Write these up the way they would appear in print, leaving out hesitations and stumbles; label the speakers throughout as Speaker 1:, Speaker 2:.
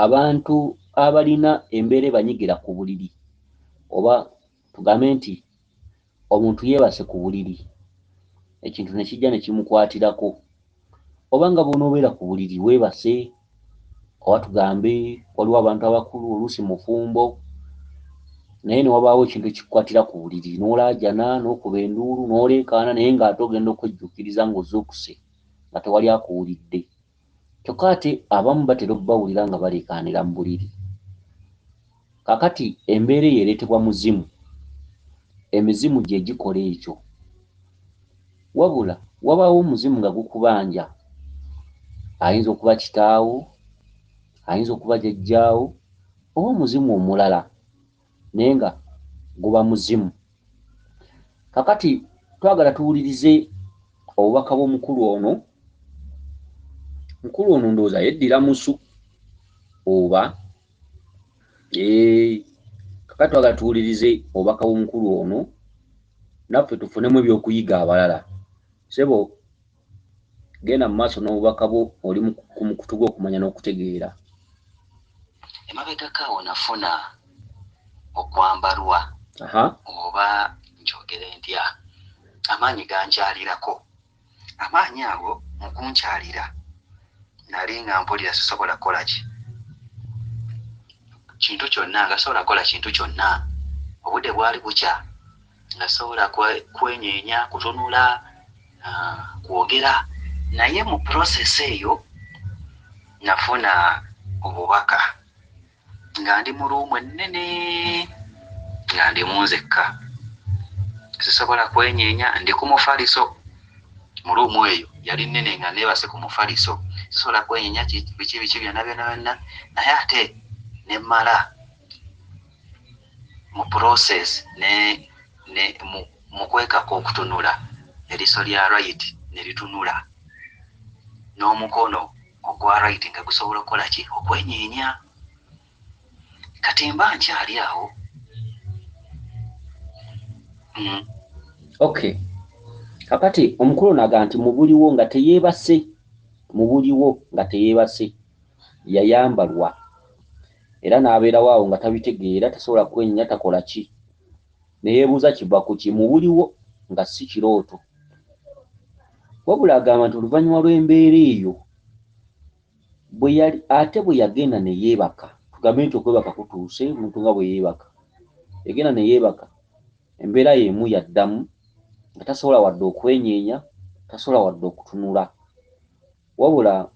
Speaker 1: Abantu abalina embeera ebanyigira ku buliri, oba tugambe nti omuntu yeebase ku buliri, ekintu ne kijja ne kimukwatirako, oba nga bw'onoobeera ku buliri weebase, oba tugambe waliwo abantu abakulu oluusi mufumbo, naye ne wabaawo ekintu ekikukwatira ku buliri, n'olaajana, n'okuba enduulu, n'oleekaana, naye ng'ate ogenda okwejjuukiriza ng'ozuukuse nga tewali akuwulidde. Kyokka ate abamu batera obbawulira nga baleekaanira mu buliri. Kaakati embeera eyo ereetebwa muzimu. Emizimu gye gikola ekyo. Wabula wabaawo omuzimu nga gukubanja. Ayinza okuba kitaawo, ayinza okuba jjajjaawo, oba omuzimu omulala, naye nga guba muzimu. Kaakati twagala tuwulirize obubaka bw'omukulu ono. Mukulu ono ndowooza yeddira musu oba kakati twagala tuwulirize obubaka bw'omukulu ono naffe tufunemu ebyokuyiga abalala. Ssebo genda mu maaso n'obubaka bwo, oli ku mukutu gw'okumanya n'okutegeera.
Speaker 2: Emabegako awo nafuna okwambalwa oba nkyogere ntya, amaanyi gankyalirako. Amaanyi ago mu kunkyalira nali nga mpulira sisobola kukola ki kintu kyonna, nga sobola kukola kintu kyonna. Obudde bwali bukya nga sobola kwenyeenya, kutunula, kwogera, naye mu process eyo nafuna obubaka nga ndi mu ruumu ennene, nga ndi mu nzekka, sisobola kwenyeenya, ndi ku mufaliso mu ruumu eyo yali nnene, nga neebase ku mufaliso, sisobola kwenyeenya biki biki byonna byonna byonna, naye ate ne mmala mu process ne ne mu kwekaka okutunula, eriiso lya right ne litunula n'omukono ogwa right nga gusobola okukola ki, okwenyeenya. Kati mba nkyali awo.
Speaker 1: Okay, kakati omukulu ono agamba nti mu buliwo nga teyeebase, mu buliwo nga teyeebase, yayambalwa era n'abeerawo awo nga tabitegeera, tasobola kwenyinya, takola ki, ne yeebuuza kiva ku ki mu buliwo nga si kirooto. Wabula agamba nti oluvannyuma lw'embeera eyo bwe yali ate bwe yagenda ne yeebaka, tugambe nti okwebaka kutuuse, omuntu nga bwe yeebaka, yagenda ne yeebaka, embeera y'emu yaddamu nga tasobola wadde okwenyeenya, tasobola wadde okutunula. Wabula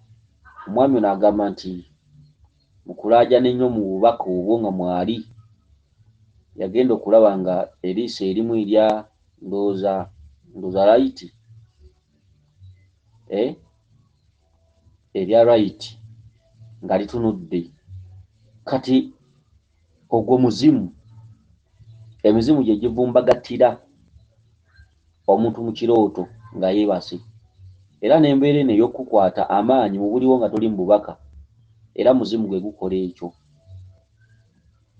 Speaker 1: omwami ono agamba nti mu kulaajana ennyo mu bubaka obwo nga mwali, yagenda okulaba nga eriiso erimu erya ndowooza right, erya right nga litunudde. Kati ogwo muzimu, emizimu gye givumbagatira omuntu mu kirooto nga yeebase, era n'embeera eno ey'okukukwata amaanyi mu buliwo nga toli mu bubaka, era muzimu gwe gukola ekyo,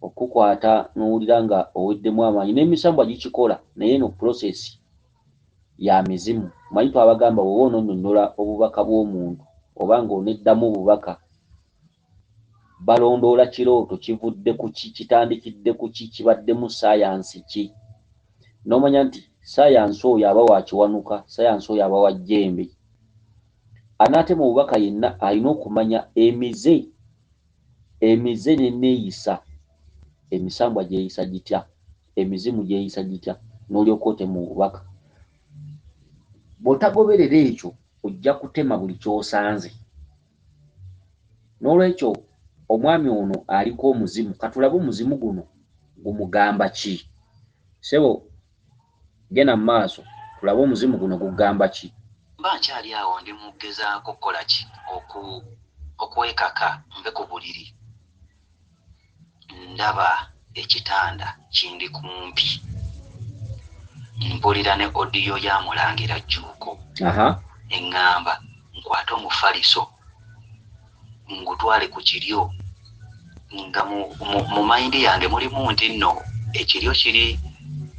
Speaker 1: okukukwata n'owulira nga oweddemu amaanyi. N'emisambwa gikikola, naye eno process ya mizimu. Manyi twabagamba bw'oba onoonnyonnyola obubaka bw'omuntu oba ng'oneddamu obubaka, balondoola kirooto kivudde ku ki, kitandikidde ku ki, kibaddemu saayansi ki, n'omanya nti saayansi oyo aba wa kiwanuka, saayansi oyo aba wa jjembe. Anaatema obubaka yenna alina okumanya emize, emize n'enneeyisa, emisambwa gyeyisa gitya, emizimu gyeyisa gitya, n'olyoka otema obubaka. Bw'otagoberera ekyo ojja kutema buli ky'osanze. N'olwekyo omwami ono aliko omuzimu, katulabe omuzimu guno gumugamba ki. Ssebo genda mu maaso tulabe omuzimu guno gugamba ki.
Speaker 2: Mba nkyali awo ndi mu kugezaako kukola ki, okwekaka nve ku buliri, ndaba ekitanda kindi kumpi, mpulira ne odiyo ya Mulangira Jjuuko eŋŋamba nkwate omufaliso ngutwale ku kiryo, nga mu mayindi yange mulimu nti nno ekiryo kiri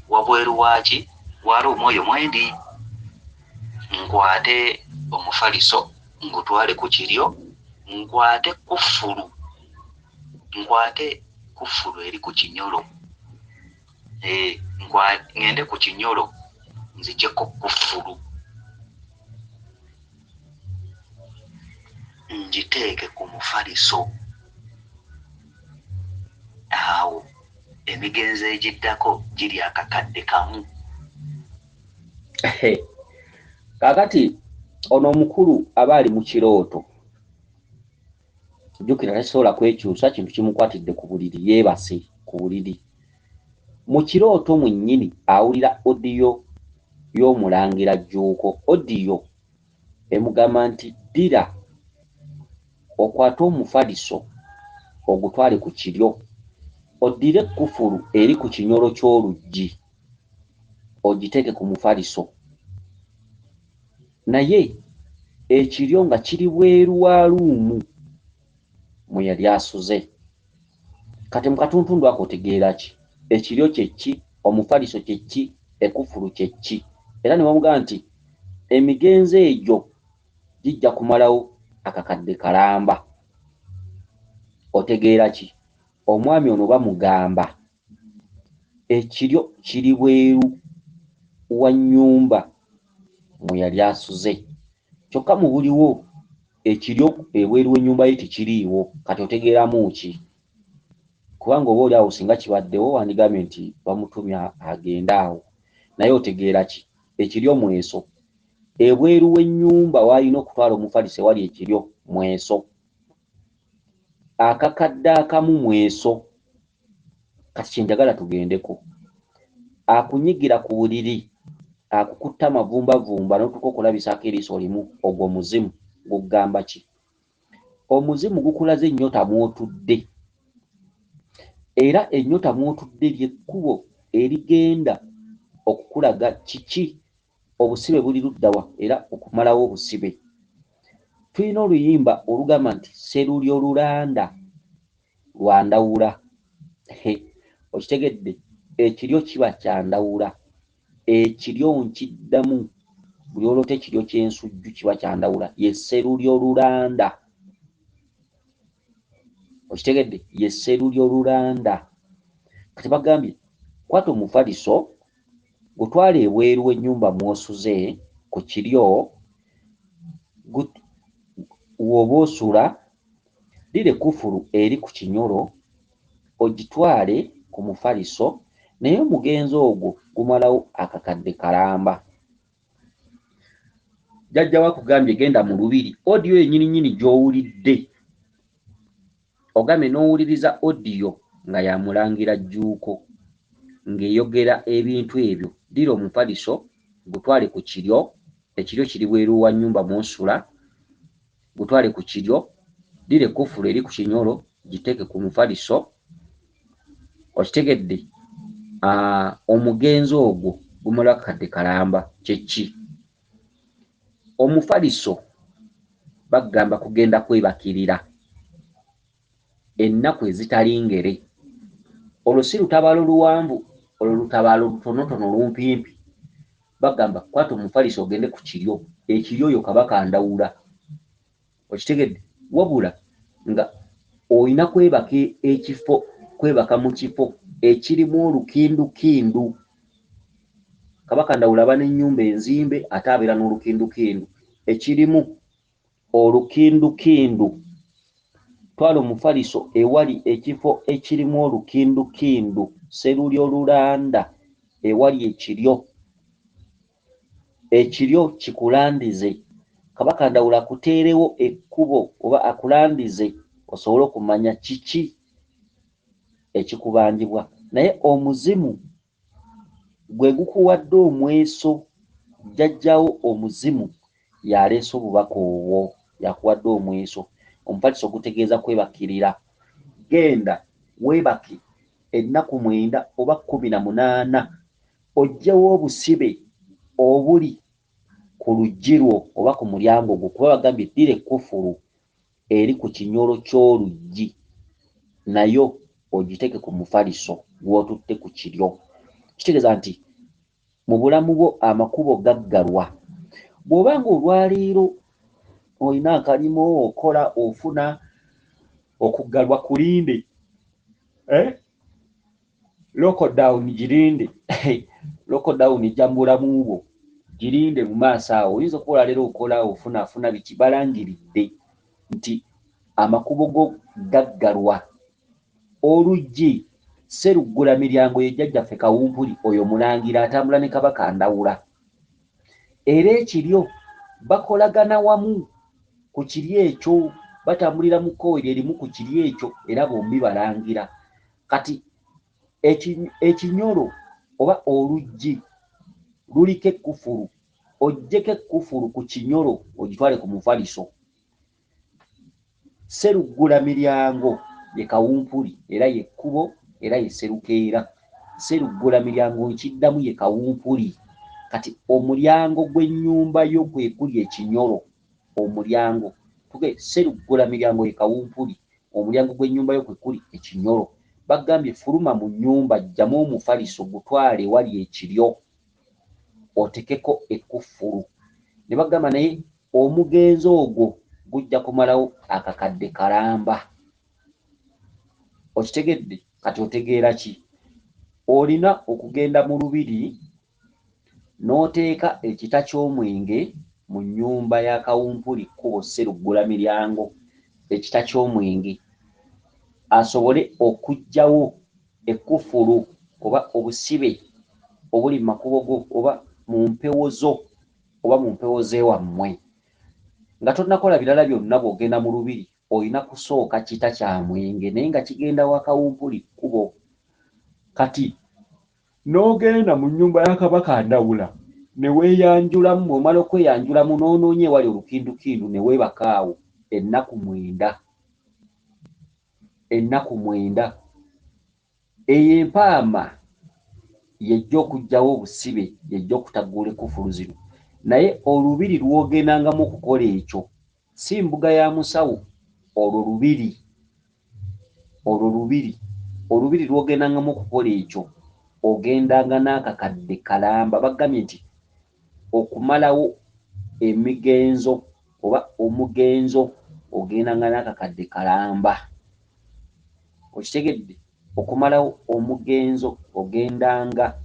Speaker 2: wabweru waaki wa ruumu oyo mwendi, nkwate omufaliso ngutwale ku kiryo, nkwate kuffulu Nkwate kufulu eri ku kinyolo, ŋŋende ku kinyolo nzigyeko kufulu ngiteeke ku mufaliso. Awo emigenzo egiddako giri akakadde kamu.
Speaker 1: Kaakati ono omukulu aba ali mu kirooto, jjukira tasobola kwekyusa, kintu kimukwatidde ku buliri, yeebase ku buliri. Mu kirooto mwennyini awulira odiyo y'omulangira Jjuuko. Odiyo emugamba nti ddira okwate omufaliso ogutwale ku kiryo, oddire ekkufulu eri ku kinyolo ky'oluggi ogiteeke ku mufaliso. Naye ekiryo nga kiri bweru wa luumu mwe yali asuze. Kati mu katuntundu ako otegeera ki? Ekiryo kye ki? Omufaliso kye ki? Ekkufulu kye ki? Era ne bamugamba nti emigenzo egyo gijja kumalawo akakadde kalamba. Otegeera ki? Omwami ono bamugamba ekiryo kiri bweru wa nnyumba mwe yali asuze, kyokka mu buliwo ekiryo ebweru w'ennyumba ye tekiriiwo. Kati otegeeramu ki? Kubanga oba oli awo singa kibaddewo wandigambye nti bamutumya agende awo, naye otegeera ki? Ekiryo mweso. Ebweru w'ennyumba w'alina okutwala omufaliso ewali ekiryo mweso. Akakadde akamu mweso. Kati kye njagala tugendeko. Akunyigira ku buliri, akukutta amavumbavumba n'otuuka okulabisaako eriiso limu, ogwo omuzimu gugamba ki? Omuzimu gukulaze ennyota mw'otudde, era ennyota mw'otudde ly'ekkubo erigenda okukulaga kiki obusibe buli luddawa era okumalawo obusibe. Tulina oluyimba olugamba nti Sserulyo lulanda lwa ndawula. Okitegedde? Ekiryo kiba kya ndawula. Ekiryo nkiddamu, buli oloota ekiryo ky'ensujju kiba kya ndawula. Ye Sserulyo lulanda. Okitegedde? Ye Sserulyo lulanda. Kati bagambye kwata omufaliso gutwale ebweru w'ennyumba mw'osuze ku kiryo w'oba osula, ddira ekkufulu eri ku kinyolo ogitwale ku mufaliso, naye omugenzo ogwo gumalawo akakadde kalamba. Jjajja we akugambye genda mu lubiri, odiyo yennyini nnyini gy'owulidde, ogambye n'owuliriza odiyo nga ya mulangira Jjuuko ng'eyogera ebintu ebyo, ddira omufaliso gutwale ku kiryo, ekiryo kiri bweru wa nnyumba mw'osula, gutwale ku kiryo, ddira ekkufulu eri ku kinyolo giteeke ku mufaliso. Okitegedde? Omugenzo ogwo gumala akakadde kalamba. Kye ki? Omufaliso bagamba kugenda kwebakirira ennaku ezitali ngere. Olwo si lutabaalo luwanvu, olwo lutabaalo lutonotono lumpimpi. Bagamba kwata omufaliso ogende ku kiryo, ekiryo oyo Kabaka Ndawula. Okitegedde? Wabula nga olina kwebaka ekifo, kwebaka mu kifo ekirimu olukindukindu. Kabaka Ndawula aba n'ennyumba enzimbe ate abeera n'olukindukindu ekirimu olukindukindu. Twala omufaliso ewali ekifo ekirimu olukindukindu, Sserulyo lulanda ewali ekiryo. Ekiryo kikulandize. Kabaka Ndawula akuteerewo ekkubo oba akulandize osobole okumanya kiki ekikubanjibwa. Naye omuzimu gwe gukuwadde omweso, jjajjaawo omuzimu y'aleese obubaka obwo, y'akuwadde omweso. Omufaliso gutegeeza kwebakirira. Genda weebake ennaku 9 oba 18 oggyewo obusibe obuli ku luggi lwo oba ku mulyango gwo, kuba bagambye ddira ekkufulu eri ku kinyolo ky'oluggi nayo ogiteeke ku mufaliso gw'otutte ku kiryo. Kitegeeza nti mu bulamu bwo amakubo gaggalwa. Bw'oba ng'olwaleero olina akalimo okola ofuna, okuggalwa kulinde. Eh? Lockdown girinde, lockdown ejja mu bulamu bwo, girinde mu maaso awo. Oyinza okukola leero, okola ofunaafuna biki, balangiridde nti amakubo go gaggalwa. Oluggi Sseruggula miryango ye jjajjaffe Kawumpuli, oyo mulangira atambula ne Kabaka Ndawula. Era ekiryo bakolagana wamu ku kiri ekyo, batambulira mu kkowe lye limu ku kiri ekyo, era bombi balangira. Kati ekinyolo oba oluggi luliko ekkufulu, oggyeko ekkufulu ku kinyolo ogitwale ku mufaliso. Sseruggula miryango ye Kawumpuli, era ye kkubo, era ye Sserukeera. Sseruggula miryango nkiddamu, ye Kawumpuli. Kati omulyango gw'ennyumba yo kwe kuli ekinyolo, omulyango tuge Sseruggula miryango ye Kawumpuli, omulyango gw'ennyumba yo kwe kuli ekinyolo. Bagambye fuluma mu nnyumba, ggyamu omufaliso gutwale ewali ekiryo otekeko ekkufulu. Ne bagamba naye omugenzo ogwo gujja kumalawo akakadde kalamba. Okitegedde? Kati otegeera ki? Olina okugenda mu lubiri n'oteeka ekita ky'omwenge mu nnyumba ya Kawumpuli, kkubo Sseruggula miryango, ekita ky'omwenge asobole okuggyawo ekkufulu oba obusibe obuli mu makubo go oba mu mpewo zo oba mu mpewo z'ewammwe. Nga tonnakola birala byonna, bw'ogenda mu lubiri olina kusooka kita kya mwenge, naye nga kigenda wa Kawumpuli kkubo. Kati n'ogenda mu nnyumba ya Kabaka Ndawula ne weeyanjulamu. Bw'omala okweyanjulamu n'onoonya ewali olukindukindu ne weebaka awo ennaku 9, ennaku 9. Eyo empaama yejja okuggyawo obusibe, yejja okutaggula ekkufulu zino. Naye olubiri lw'ogendangamu okukola ekyo si mbuga ya musawo, olwo lubiri, olwo lubiri. Olubiri lw'ogendangamu okukola ekyo ogendanga n'akakadde kalamba. Bagambye nti okumalawo emigenzo oba omugenzo ogendanga n'akakadde kalamba. Okitegedde? Okumalawo omugenzo ogendanga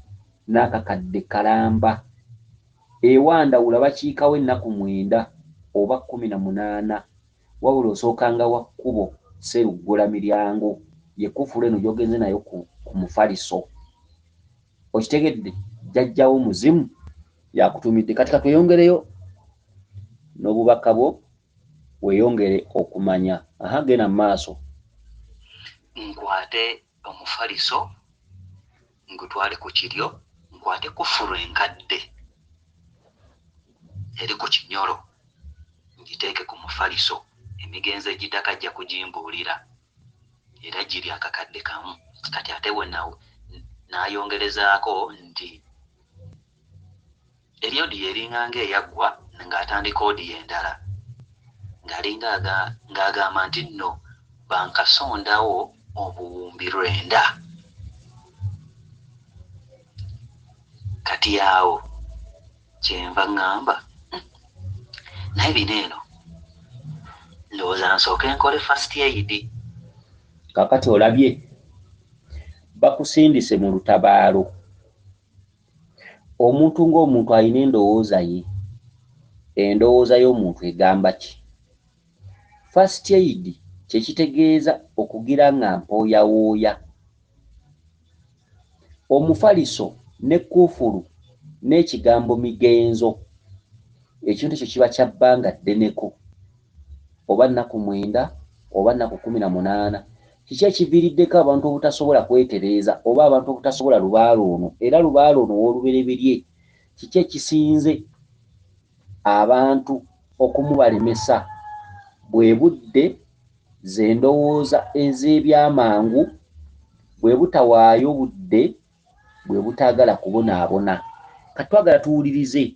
Speaker 1: n'akakadde kalamba. Ewa Ndawula bakiikawo ennaku 9 oba 18, wabula osookanga wa kkubo Sseruggula miryango, ye kkufulu eno gy'ogenze nayo ku mufaliso. Okitegedde? Jjajjawo muzimu yakutumidde. Kati katweyongereyo n'obubaka bwo, weeyongere okumanya. Aha, genda mu maaso.
Speaker 2: Nkwate omufaliso ngutwale ku kiryo, nkwate kufulu enkadde eri ku kinyolo ngiteeke ku mufaliso. Emigenzo egiddako ajja kugimbuulira, era giri akakadde kamu. Kati ate bwe n'ayongerezaako nti eri audio eringa ng'eyaggwa ng'atandika audio endala, ng'alinga ng'agamba nti nno bankasondawo obuwumbi 9. Kati awo kyenva ŋŋamba naye bino eno ndowooza nsooke nkole first aid.
Speaker 1: Kaakati olabye bakusindise mu lutabaalo. Omuntu ng'omuntu alina endowooza ye, endowooza y'omuntu egamba ki? First aid kye kitegeeza okugira nga mpooyawooya. Omufaliso ne kufulu n'ekigambo migenzo, ekintu ekyo kiba kya bbanga ddeneko, oba nnaku 9 oba nnaku 18. Kiki ekiviiriddeko abantu obutasobola kwetereeza oba abantu obutasobola lubaale ono, era lubaale ono ow'olubereberye? Kiki ekisinze abantu okumubalemesa? Bwe budde, ze ndowooza ez'ebyamangu, bwe butawaayo budde, bwe butaagala kubonaabona. Kati twagala tuwulirize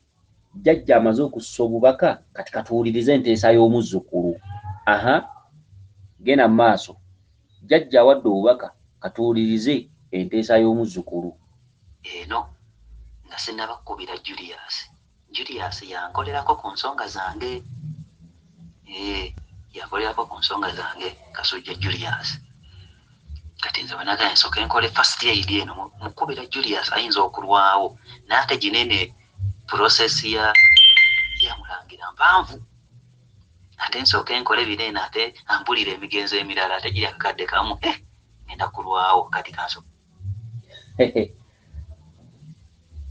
Speaker 1: jjajja amaze okussa obubaka. Kati katuwulirize enteesa y'omuzzukulu. Aha, genda mu maaso. Jjajja awadde obubaka, katuwulirize enteesa y'omuzzukulu.
Speaker 2: Eno nga sinnaba kukubira Julius. Julius yankolerako ku nsonga zange, yankolerako ku nsonga zange, Kasujja Julius. Kati nze bwenagamba nsooke nkole first aid eno, mukubira Julius ayinza okulwawo, n'ate ginene process ya Mulangira mpanvu, ate nsooke nkole bino eno, ate ambulira emigenzo emirala, ate giri akakadde kamu, ngenda kulwawo. Kati kanso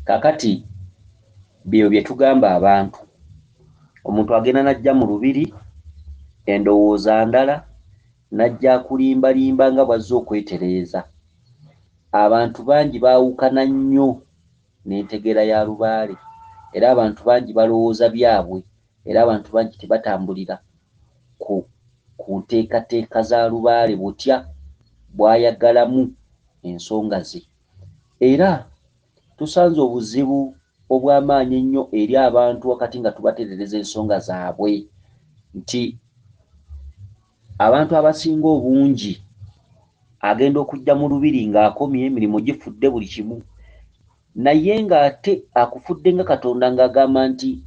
Speaker 1: Kakati byo bye tugamba abantu, omuntu agenda n'ajja mu lubiri endowooza ndala, n'ajja akulimbalimba nga bw'azze okwetereeza. Abantu bangi baawukana nnyo n'entegeera ya Lubaale, era abantu bangi balowooza byabwe, era abantu bangi tebatambulira ku nteekateeka za Lubaale butya bw'ayagalamu ensonga ze. Era tusanze obuzibu obw'amaanyi ennyo eri abantu wakati nga tubatereereza ensonga zaabwe, nti abantu abasinga obungi agenda okujja mu lubiri ng'akomye emirimu gifudde buli kimu, naye ng'ate akufudde nga Katonda, ng'agamba nti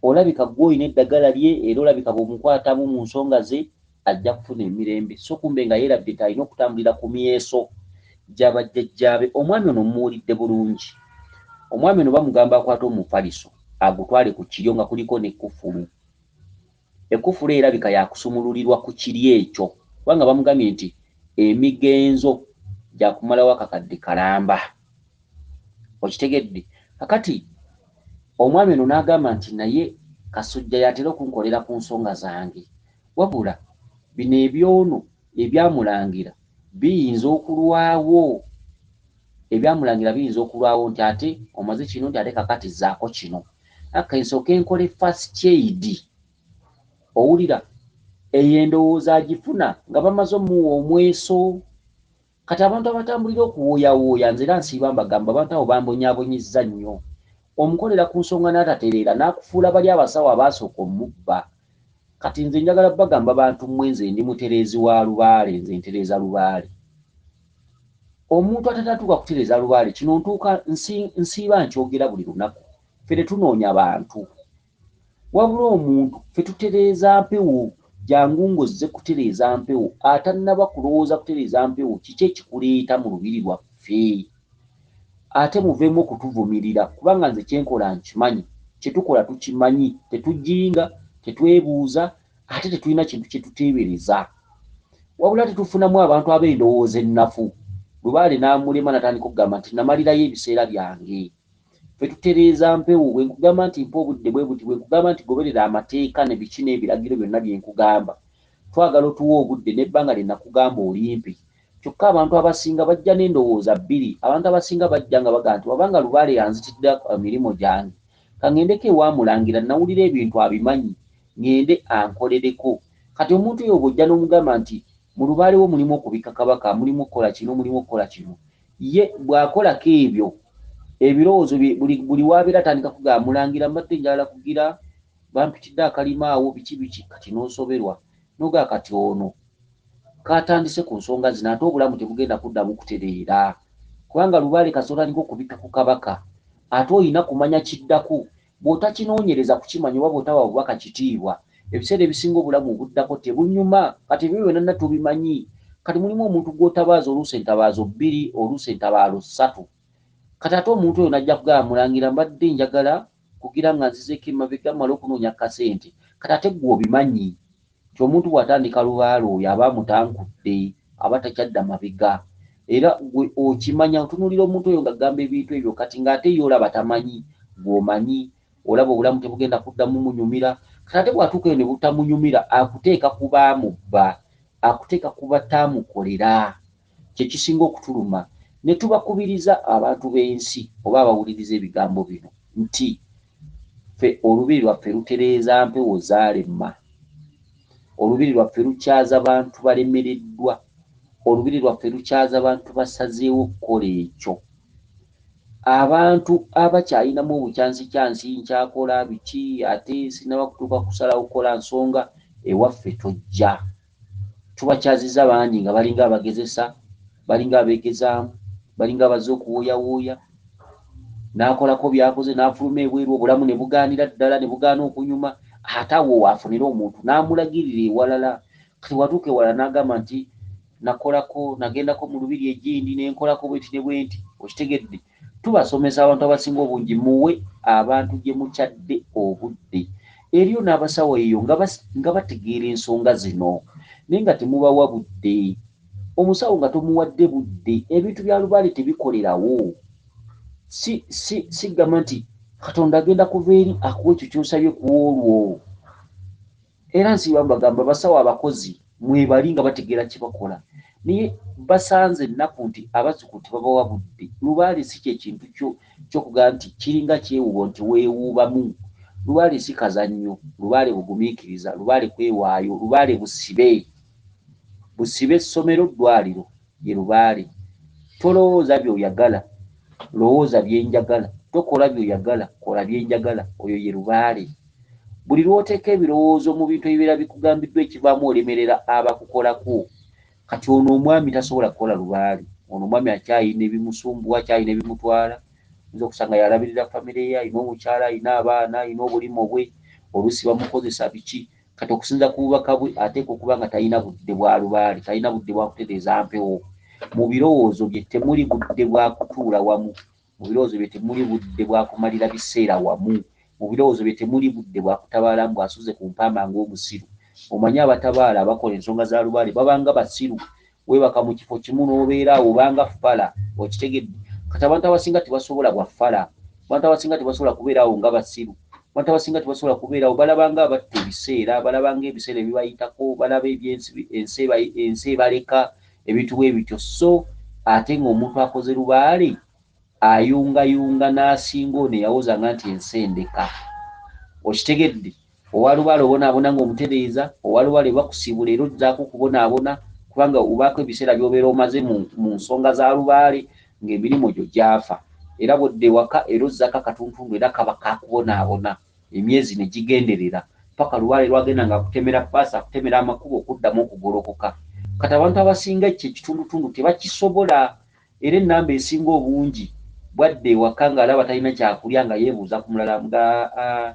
Speaker 1: olabika ggwe olina eddagala lye, era olabika bw'omukwatamu mu nsonga ze ajja kufuna emirembe. So kumbe nga yeerabidde nti alina okutambulira ku myeso gy'abajjajjaabe. Omwami ono mmuwulidde bulungi. Omwami ono bamugamba akwate omufaliso agutwale ku kiryo nga kuliko n'ekkufulu. Ekkufulu erabika yakusumululirwa ku kiryo ekyo, kubanga bamugambye nti emigenzo gyakumalawo akakadde kalamba. Okitegedde? Kakati omwami ono n'agamba nti naye Kasujja y'atera okunkolera ku nsonga zange, wabula bino ebyono ebyamulangira biyinza okulwawo, ebyamulangira biyinza okulwawo, nti ate omaze kino, nti ate kakati zaako kino, aka nsooke nkole first aid. Owulira eyo endowooza agifuna nga bamaze omuwa omweso. Kati abantu abatambulira okuwooyawooya, nze era nsiiba mbagamba, abantu abo bambonyaabonyezza nnyo. Omukolera ku nsonga n'atatereera, n'akufuula bali abasawo abaasooka omubba. Kati nze njagala bagamba bantu mmwe, nze ndi mutereezi wa Lubaale, nze ntereeza Lubaale. Omuntu atatatuuka kutereeza Lubaale, kino ntuuka nsiiba nkyogera buli lunaku. Ffe tetunoonya bantu, wabula omuntu ffe tutereeza mpewo. Jangu ng'ozze kutereeza mpewo, atannaba kulowooza kutereeza mpewo, kiki ekikuleeta mu lubiri lwaffe? Ate muveemu okutuvumirira, kubanga nze kyenkola nkimanyi, kye tukola tukimanyi, tetujinga, tetwebuuza, ate tetulina kintu kye tuteebereza. Wabula tetufunamu abantu ab'endowooza ennafu. Lubaale n'amulema, n'atandika okugamba nti namalirayo ebiseera byange. Ffe tutereeza mpewo. Bwe nkugamba nti mpa obudde bwe buti, bwe nkugamba nti goberera amateeka ne biki n'ebiragiro byonna bye nkugamba, twagala otuwa obudde n'ebbanga lye nakugamba olimpi. Kyokka abantu abasinga bajja n'endowooza bbiri. Abantu abasinga bajja nga bagamba nti wabanga Lubaale yanzitidde emirimu gyange, kaŋŋendeko ewa Mulangira, nawulira ebintu abimanyi, ŋŋende ankolereko. Kati omuntu oyo bw'ojja n'omugamba nti mu Lubaale wo mulimu okubikka kabaka, mulimu okukola kino, mulimu okukola kino, ye bw'akolako ebyo ebirowoozo bye buli w'abeera atandika kugamba Mulangira mbadde njagala kugira bampitidde akalima awo biki biki. Kati n'osoberwa n'ogamba kati ono katandise ku nsonga zino, ate obulamu tebugenda kuddamu kutereera, kubanga Lubaale kasita otandika okubikka ku kabaka, ate olina kumanya kiddako. Bw'otakinoonyereza kukimanya oba bw'otawa bubaka kitiibwa, ebiseera ebisinga obulamu obuddako tebunyuma. Kati ebyo byonna tubimanyi. Kati mulimu omuntu gw'otabaaza oluusi entabaazo bbiri, oluusi entabaalo ssatu. Kati ate omuntu oyo n'ajja kugamba Mulangira mbadde njagala kugira nga nzizeeko emabega mmale okunoonya kasente. Kati ate ggwe obimanyi nti omuntu bw'atandika Lubaale oyo aba amutankudde, aba takyadda mabega. Era gwe okimanya, otunuulira omuntu oyo ng'agamba ebintu ebyo, kati ng'ate ye olaba tamanyi, gw'omanyi, olaba obulamu tebugenda kuddamu munyumira. Kati ate bw'atuuka eyo ne butamunyumira, akuteeka ku baamubba, akuteeka ku bataamukolera. Kye kisinga okutuluma. Ne tubakubiriza abantu b'ensi oba abawuliriza ebigambo bino nti ffe olubiri lwaffe lutereeza mpewo zaalema. Olubiri lwaffe lukyaza bantu balemereddwa. Olubiri lwaffe lukyaza bantu basazeewo okukola ekyo. Abantu abakyalinamu obukyansikyansi, nkyakola biki, ate sinnaba kutuuka kusalawo kukola nsonga, ewaffe tojja. Tubakyazizza bangi nga balinga abagezesa, balinga abeegezaamu, balinga abazze okuwooyawooya, n'akolako by'akoze n'afuluma ebweru, obulamu ne bugaanira ddala, ne bugaana okunyuma. Ate awo waafunira omuntu n'amulagirira ewalala. Kati watuuka ewalala n'agamba nti Nakolako, nagendako mu lubiri egindi nenkolako bwenti ne bwenti. Okitegedde? Tubasomesa abantu abasinga obungi, muwe abantu gye mukyadde obudde. Eriyo n'abasawo eyo nga bategeera ensonga zino, naye nga temubawa budde. Omusawo nga tomuwadde budde, ebintu bya lubaale tebikolerawo. Si si sigamba nti Katonda agenda kuva eri akuwa ekyo ky'osabye ku olwo. Era nsiiba mbagamba, abasawo abakozi mwebali nga bategeera kye bakola, naye basanze ennaku nti abazzukulu tebabawa budde. Lubaale si kye kintu ky'okugamba nti kiringa kyewuubo nti weewuubamu. Lubaale si kazannyo, lubaale bugumiikiriza, lubaale kwewaayo, lubaale busibe. Busibe ssomero, ddwaliro ye lubaale. Tolowooza by'oyagala, lowooza bye njagala. Tokola by'oyagala, kola bye njagala. Oyo ye lubaale. Buli lw'oteeka ebirowoozo mu bintu ebibeera bikugambiddwa ekivaamu olemerera abakukolako. Kati ono omwami tasobola kukola lubaale. Ono omwami akyalina ebimusumbuwa, akyalina ebimutwala. Oyinza okusanga y'alabirira famire ye, alina omukyala, alina abaana, alina obulimu bwe, oluusi bamukozesa biki. Kati okusinziira ku bubaka bwe ateekwa okuba nga talina budde bwa lubaale, talina budde bwa kutereeza mpewo. Mu birowoozo bye temuli budde bwa kutuula wamu. Mu birowoozo bye temuli budde bwa kumalira biseera wamu. Mu birowoozo bye temuli budde bwa kutabaala mbu asuze ku mpamba ng'omusiru. Omanyi abatabaala abakola ensonga za lubaale babanga basiru. Weebaka mu kifo kimu n'obeera awo obanga ffala. Okitegedde? Kati abantu abasinga tebasobola bwa ffala. Abantu abasinga tebasobola kubeera awo nga basiru. Abantu abasinga tebasobola kubeera awo, balaba nga abatta ebiseera, balaba ng'ebiseera ebibayitako, balaba ebyensi ensi ebaleka, ebintu bwe bityo. So ate ng'omuntu akoze lubaale ayungayunga n'asinga ono eyawozanga nti ensi endeka. Okitegedde? Owa lubaale obonaabona ng'omutereeza, owa lubaale bakusiibula era ozzaako okubonaabona kubanga obaako ebiseera by'obeera omaze mu nsonga za lubaale ng'emirimu gyo gyafa. Era bw'odda ewaka era ozzaako akatuntundu era kaba kakubonaabona emyezi ne gigenderera paka lubaale lwagenda ng'akutemera ppaasi akutemera amakubo okuddamu okugolokoka. Kati abantu abasinga ekyo ekitundutundu tebakisobola. Era ennamba esinga obungi bw'adda ewaka ng'alaba talina kyakulya nga yeebuuza ku mulala nga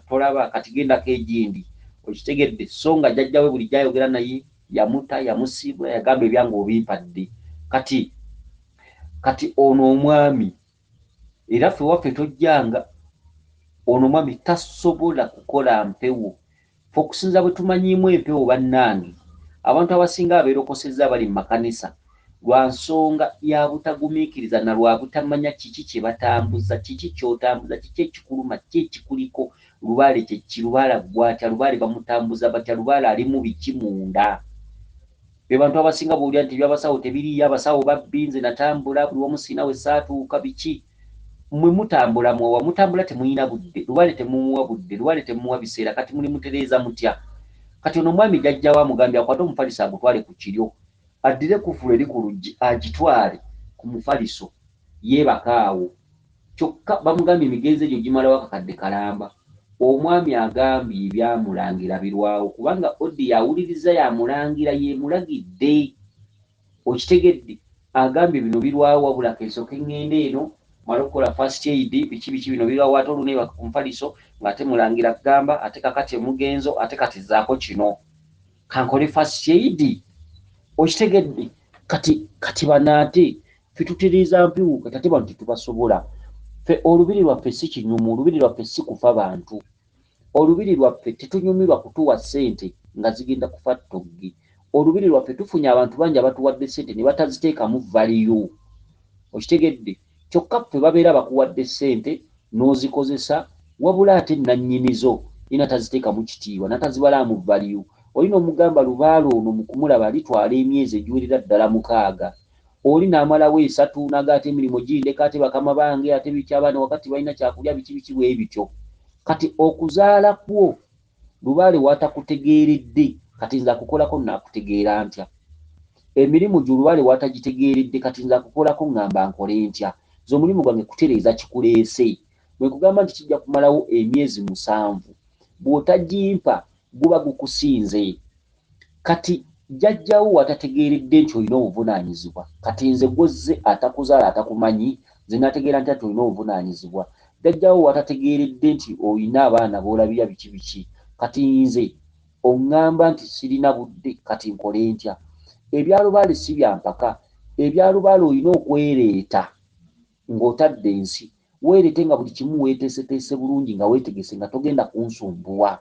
Speaker 1: tolaba kati gendako egindi. Okitegedde? So nga jjajja we bulijjo ayogera naye yamuta, yamusiibula, yagamba ebyange obimpadde. Kati kati ono omwami era ffe waffe tojjanga, ono omwami tasobola kukola mpewo. Ffe okusinza bwe tumanyiimu empewo bannange, abantu abasinga abeerokosezza abali mu makanisa lwa nsonga ya butagumiikiriza na lwa butamanya kiki kye batambuza, kiki ky'otambuza, kiki ekikuluma, kiki ekikuliko, lubaale kye ki, lubaale aggwa atya, lubaale bamutambuza batya, lubaale alimu biki munda. Be bantu abasinga bw'owulira nti eby'abasawo tebiriiyo, abasawo babbi, nze natambula buli wamu sirina we saatuuka, biki. Mmwe mutambula mwowa mutambula temulina budde, lubaale temumuwa budde, lubaale temumuwa biseera, kati mulimutereeza mutya? Kati ono omwami jjajja we amugambye akwate omufaliso agutwale ku kiryo, addire kufulu eri ku luggi agitwale ku mufaliso yeebake awo. Kyokka bamugambye emigenzo egyo gimalawo akakadde kalamba. Omwami agambye ebyamulangira birwawo kubanga audio awuliriza ya mulangira y'emulagidde. Okitegedde? Agambye bino birwawo wabula kensooke ngende eno male okukola first aid biki biki bino birwawo ate oluneebaka ku mufaliso ng'ate mulangira akugamba ate kakati omugenzo ate kati zzaako kino kankole first aid. Okitegedde? Kati kati bano ate ffe tutereeza mpewo kati ate bano tetubasobola. Ffe olubiri lwaffe si kinyumu, olubiri lwaffe si kufa bantu. Olubiri lwaffe tetunyumirwa kutuwa ssente nga zigenda kufa ttogge. Olubiri lwaffe tufunye abantu bangi abatuwadde ssente ne bataziteekamu value. Okitegedde? Kyokka ffe babeera bakuwadde ssente n'ozikozesa wabula ate nnannyinizo ye nataziteekamu kitiibwa, natazibalaamu value. Oli n'omugamba lubaale ono mu kumulaba litwala emyezi egiwerera ddala mukaaga. Oli n'amalawo esatu n'agamba ate emirimu gindeka ate bakama bange ate biki abaana ewaka tebalina kyakulya biki biki bwe bityo. Kati okuzaala kwo lubaale w'atakutegeeredde kati nze akukolako nnaakutegeera ntya? Emirimu gyo lubaale w'atagitegeeredde kati nze akukolako ŋŋamba nkole ntya? Nze omulimu gwange kutereeza kikuleese. Bwe nkugamba nti kijja kumalawo emyezi musanvu bw'otagimpa guba gukusinze. Kati jjajja wo w'atategeeredde nti olina obuvunaanyizibwa kati nze gw'ozze atakuzaala atakumanyi nze naategeera ntya nti olina obuvunaanyizibwa? Jjajja wo w'atategeeredde nti olina abaana b'olabirira biki biki kati nze oŋŋamba nti sirina budde kati nkole ntya? Ebya lubaale si bya mpaka. Ebya lubaale olina okwereeta ng'otadde ensi, weereete nga buli kimu weeteeseteese bulungi, nga weetegese, nga togenda kunsumbuwa.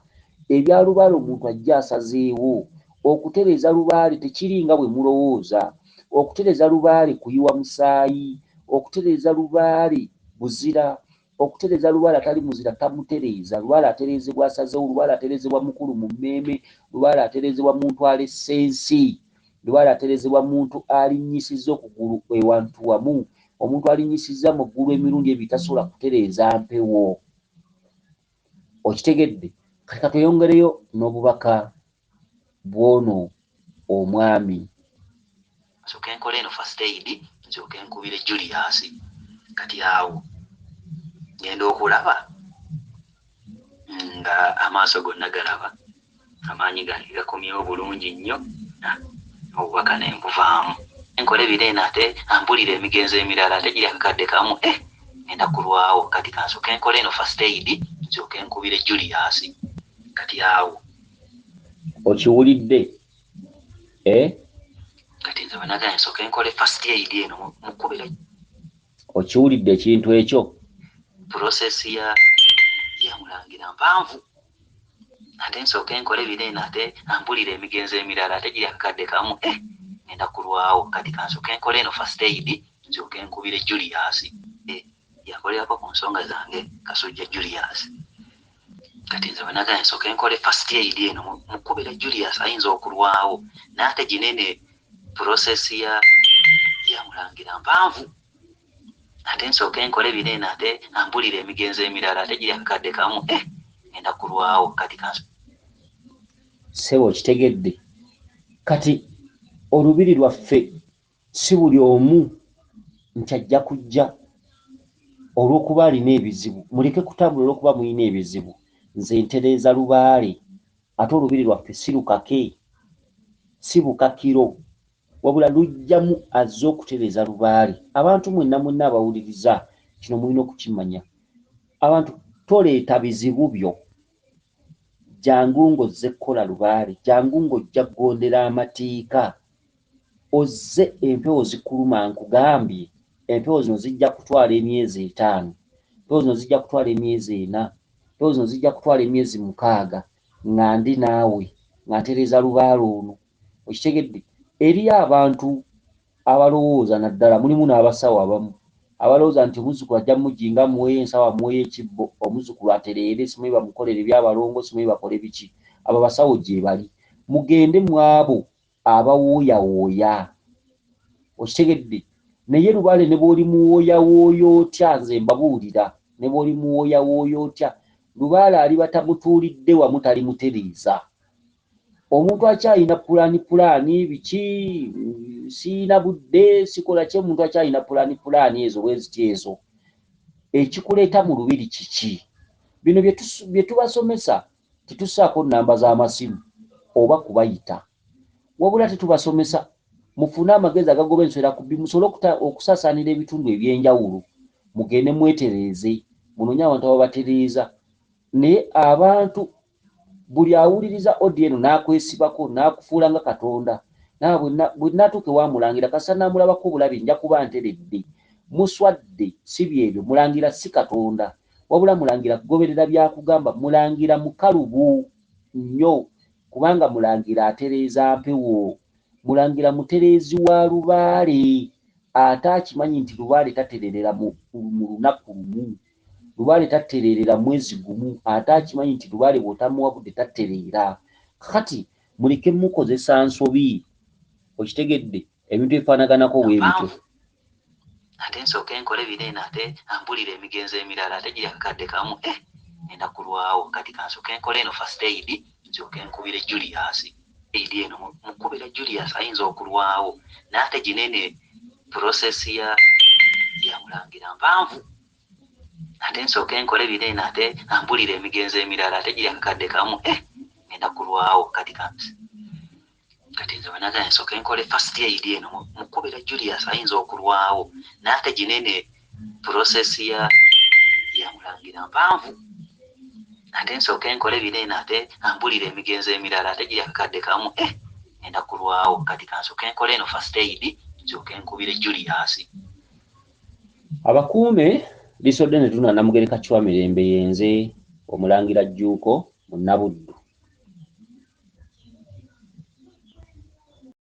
Speaker 1: Ebya lubaale omuntu ajja asazeewo. Okutereeza lubaale tekiri nga bwe mulowooza. Okutereeza lubaale kuyiwa musaayi, okutereeza lubaale buzira, okutereeza lubaale atali muzira tamutereeza. Lubaale atereezebwa asazeewo, lubaale atereezebwa mukulu mu mmeeme, lubaale atereezebwa muntu alesse ensi, lubaale atereezebwa muntu alinnyisizza okugulu ewantu wamu. Omuntu alinnyisizza mu ggulu emirundi ebiri tasobola kutereeza mpewo. Okitegedde? Kati katweyongereyo n'obubaka bw'ono omwami.
Speaker 2: Nsooke nkole eno first aid, nsooke nkubire Julius. Kati awo ngenda okulaba nga amaaso gonna galaba, amaanyi gange gakomyewo bulungi nnyo, obubaka ne nbuvaamu. Nkola ebiro eno ate ampulira emigenzo emirala ate giri akakadde kamu, ngenda kulwawo. Kati kansooke nkole eno first aid, nsooke nkubire Julius. Kati awo
Speaker 1: Okiwulidde?
Speaker 2: Kati nze bwe nsooke nkole first aid eno mukubira.
Speaker 1: Okiwulidde ekintu ekyo?
Speaker 2: Process ya Mulangira mpanvu, ate nsooke nkole bino eno ate ampulira emigenzo emirala ate giri akakadde kamu, ngenda kulwawo. Kati kansooke nkole eno first aid, nsooke nkubire Julius. Yakolerako ku nsonga zange Kasujja Julius. Kati nze bwe nsooke nkole first aid eno mukubira Julius, ayinza okulwawo, naye ate ginene process ya Mulangira mpanvu, ate nsooke nkole bino eno ate ampulira emigenzo emirala ate giri akakadde kamu, ngenda kulwawo. Kati
Speaker 1: Ssebo okitegedde? Kati olubiri lwaffe si buli omu nti ajja kujja olw'okuba alina ebizibu. Muleke kutambula olw'okuba mulina ebizibu. Nze ntereeza lubaale, ate olubiri lwaffe si lukake, si bukakiro, wabula lujjamu azze okutereeza lubaale. Abantu mwenna mwenna abawuliriza kino mulina okukimanya. Abantu toleeta bizibu byo, jangu ng'ozze kukola lubaale, jangu ng'ojja kugondera amateeka, ozze empewo zikuluma. Nkugambye empewo zino zijja kutwala emyezi 5, empewo zino zijja kutwala emyezi 4, empewo zino zijja kutwala emyezi 6 nga ndi naawe nga ntereeza lubaale ono. Okitegedde? Eriyo abantu abalowooza, naddala mulimu n'abasawo abamu abalowooza nti omuzzukulu ajja mujinga amuweeyo ensawo, amuweeyo ekibbo, omuzzukulu atereere, simanyi bamukolere ebyabalongo, simanyi bakole biki. Abo abasawo gye bali, mugende mu abo abawooyawooya. Okitegedde? Naye lubaale ne bw'oli muwooyawooya otya, nze mbabuulira, ne bw'oli muwooyawooya otya, lubaale aliba tamutuulidde wamu, talimutereeza. Omuntu akyalina pulaani pulaani biki, siina budde, sikola ki, omuntu akyalina pulaani pulaani ezo bwe ziti ezo, ekikuleeta mu lubiri kiki? Bino bye tubasomesa tetussaako nnamba z'amasimu oba kubayita, wabula tetubasomesa mufune amagezi agagoba ensowera ku bbi, musobole okusaasaanira ebitundu ebyenjawulo, mugende mwetereeze, munoonye abantu ababatereeza. Naye abantu buli awuliriza audio eno n'akwesibako n'akufuula nga Katonda, naawe bwe nnaatuuka ewa Mulangira kasita naamulabako obulabi nja kuba nteredde. Muswadde, si byebyo. Mulangira si Katonda, wabula Mulangira kugoberera byakugamba. Mulangira mukalubu nnyo, kubanga Mulangira atereeza mpewo. Mulangira mutereezi wa lubaale, ate akimanyi nti lubaale tatererera mu lunaku lumu, lubaale tatererera mwezi gumu, ate akimanyi nti lubaale bw'otamuwa budde tatereera. Kakati muleke mukozesa nsobi. Okitegedde? Ebintu ebifaanaganako bwe bityo.
Speaker 2: Ate nsooke nkole bino eno ate ampulira emigenzo emirala ate giri akakadde kamu, ngenda kulwawo. Kati kansooke nkole eno first aid, nsooke nkubire Julius. Aid eno mukubira Julius ayinza okulwawo, naye ate ginene process ya Mulangira mpanvu, ate nsooke nkole bino eno ate ampulira emigenzo emirala ate giri akakadde kamu, ngenda kulwawo. Kati nze bwe nsooke nkole first aid eno mukubira Julius ayinza okulwawo, naye ate ginene process ya Mulangira mpanvu, ate nsooke nkole bino eno ate ampulira emigenzo emirala ate giri akakadde kamu, Ngenda kulwawo. Kati kansooke nkole eno first aid, nsooke nkubire Julius.
Speaker 1: Abakuume lisodde ne tuna. Namugereka Chwa Mirembe, yenze Omulangira Jjuuko Munnabuddu.